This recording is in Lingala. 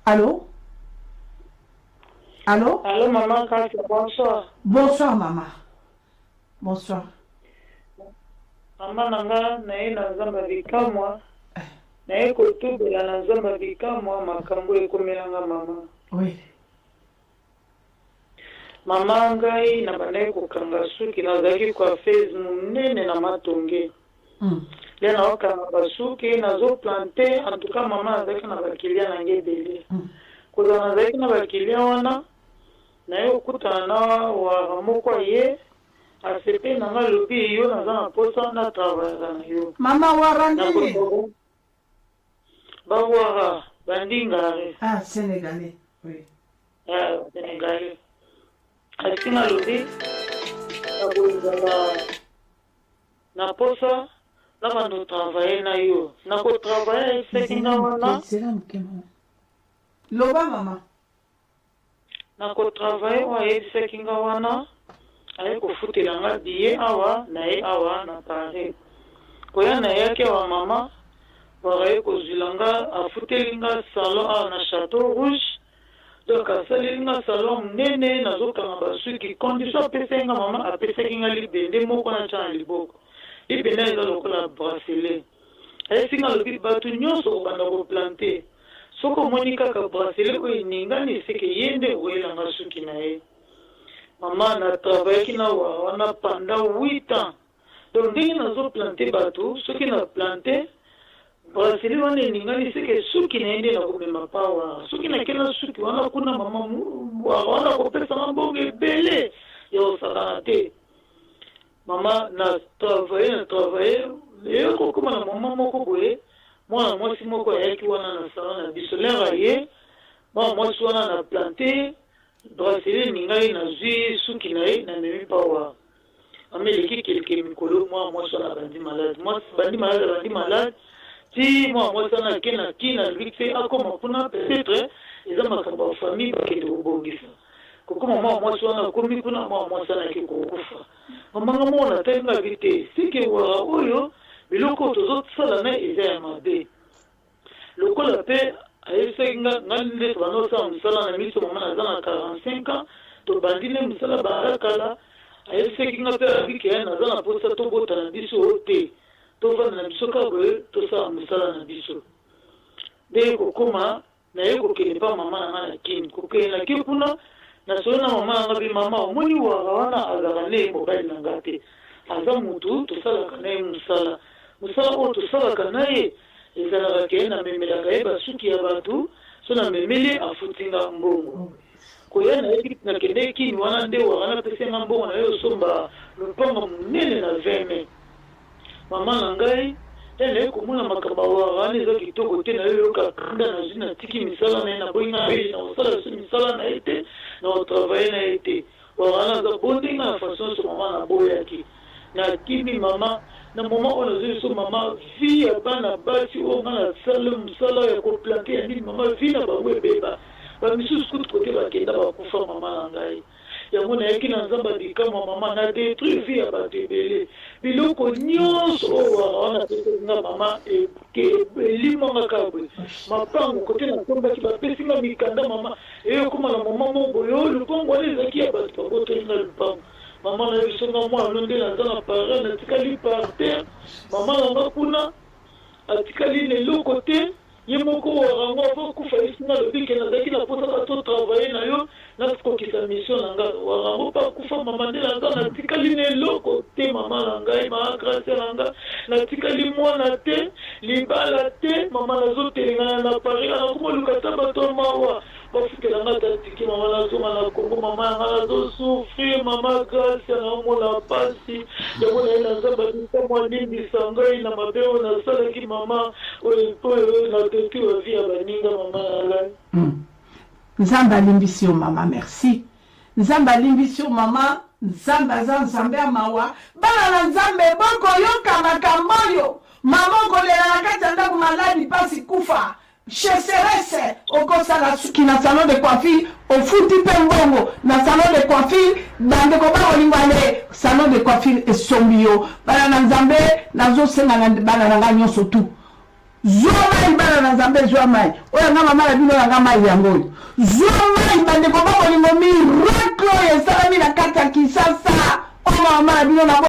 Allo? Allo? Allo maman Katia, bonsoir. Bonsoir maman. Bonsoir. Mama na nga naye na Nzambe ya bikamwa, naye kotubela na Nzambe ya bikamwa makambo ekomela nga mama. Oui. Mama ngai nabandaki kokanga suki, nazalaki coiffeuse monene na Matonge. Nde naokanga basuki, nazo plante, en tout cas mama nazalaki na ba clients na ngai ebele. Kozala nazalaki na ba clients wana, naye kokutana na wara moko aye, asepeli na ngai alobi yo naza na posa na travaillaka na yo. Mama wara nini? Ba wara, ba ndingare. Ah, Senegalais, oui. Eh, Senegalais. Asi nalobi, nakolingaka na posa na bando travailler na yo. Na ko travailler ayebisaki nga wana. Zela moke mama. Loba mama. Na ko travailler oyo ayebisaki nga wana, aye kofutela nga billet awa na ye awa na Paris. Koya nayaki awa mama, wara aye kozwila nga, afuteli nga salon awa na Chateau Rouge. Donc asaleli nga salon munene, nazokanga ba suki. Condition apesaki nga mama, apesaki nga libende moko natia na liboko. Libende wana eza lokola bracelet. Ayebisi nga alobi batu nionso okobanda ko plante, soki omoni kaka bracelet oyo eningani seke ye nde okoyela nga suki na ye. Mama na travaillaki na wara wana pendant 8 ans. Donc ndenge nazo plante batu, soki na plante bracelet wana eningani seke suki na ye nde nakomema pa wara. Soki nake na suki wana kuna mama wara wana akopesa nga mbongo ebele ya kosakana te. Mama na travaille na travaille eye kokoma na mama moko boye, mwana mwasi moko ayaki wana na salon na biso, l'heure aye mwana mwasi wana na plante bracelet eningani, nazwi suki na ye namemi pa wara. Mama eleki quelques mikolo mwana mwasi wana abandi malade, mwasi abandi malade, abandi malade ti mwana mwasi wana ake na kin, alobi te akoma kuna peut-etre eza makambo ya famille bakende kobongisa. Kokoma mwana mwasi wana akomi kuna, mwana mwasi wana ake kokufa. Mama nga moko natali nga abi te seke wara oyo biloko oyo tozosala na eza ya mabe. Lokola pe ayebisaki nga, nga nde tobanda kosala mosala na miso mama naza na 45 ans, tobandi nde mosala banda kala, ayebisaki nga pe alobi ke naza na posa tobota na biso te, tovanda na biso kaka boye tosala mosala na biso. Nde kokoma Naye kokende epa mama na nga na kin, kokende nake kuna nasololi na mama na nga bi mama omoni wara wana azalaka naye mobali na nga te aza mutu tosalaka naye musala, musala oyo tosalaka naye ezalaka ke namemelaka ye ba suki ya batu soki namemeli ye afuti nga mbongo koya nayaki nakendeki kin wana nde wara wana apesi nga mbongo naye osomba lupango munene na 20 mai. Maman na ngai eh naye komona makambo ya wara wana eza kitoko te naye yoka kanda nazui natiki misala naye naboyi nga pe nakosala lisusu misala naye te nako travailler naye te wara wana aza bonde nga na façon nionso maman naboyaki nakimi maman na moment oyo nazo biso maman vie ya bana basi oyo nga nasala musala ya ko plante ya nini maman vie na bango ebeba ba misusu kutu kote bakenda bakufa maman na ngai. Yango nayaki na nzambe ya bikamwa mama na detruire vie ya batu ebele biloko nionso oyo wara wana apesaki nga mama elimwa nga kaka boye mapangu kote nasombaki bapesi nga mikanda mama eye okoma na mama moko boye oyo lupangu wana ezalaki ya batu babotoli nga lupangu mama nayebiso nga mwana no nde naza na paris natikali par terre mama na nga kuna atikali na eloko te. Ye moko wara ngo avant akufa ayebisi nga alobi ke nazalaki na posa kaka to travailler na yo na kokisa mission na nga wara ngo pe akufa mama nde naza natikali na eloko te mama na ngai ma gracia na nga natikali mwana te libala te mama nazo telengana na paris awa nakoma luka ata bato ya mawa Bafutela nga ata ticket mama nazonga na Congo mama ya nga nazo souffrir mama Gracia naomona pasi yango naye na Nzambe abisamwa alimbisa ngai na mabe oyo nasalaki mama oyo oyo na detruire vie ya baninga mama na ngai. Nzambe alimbisi yo mama merci. Nzambe alimbisi yo mama Nzambe aza Nzambe ya mawa bana na Nzambe boko yoka makambo oyo mama okolela na kati ya ndaku maladi pasi kufa Chasseresse okosala suki na salon de coiffure ofuti pe mbongo na salon de coiffure bandeko ba bolingo ale salon de coiffure esombi yo bana na Nzambe nazo senga na bana na nga nionso tout. Zwa mai, bana na Nzambe, zwa mai. Oyo nga mama na bino, yanga mai yango oyo. Zwa mai, bandeko ba bolingo, miracle oyo esalami na kati ya Kinshasa. Oyo mama na bino na.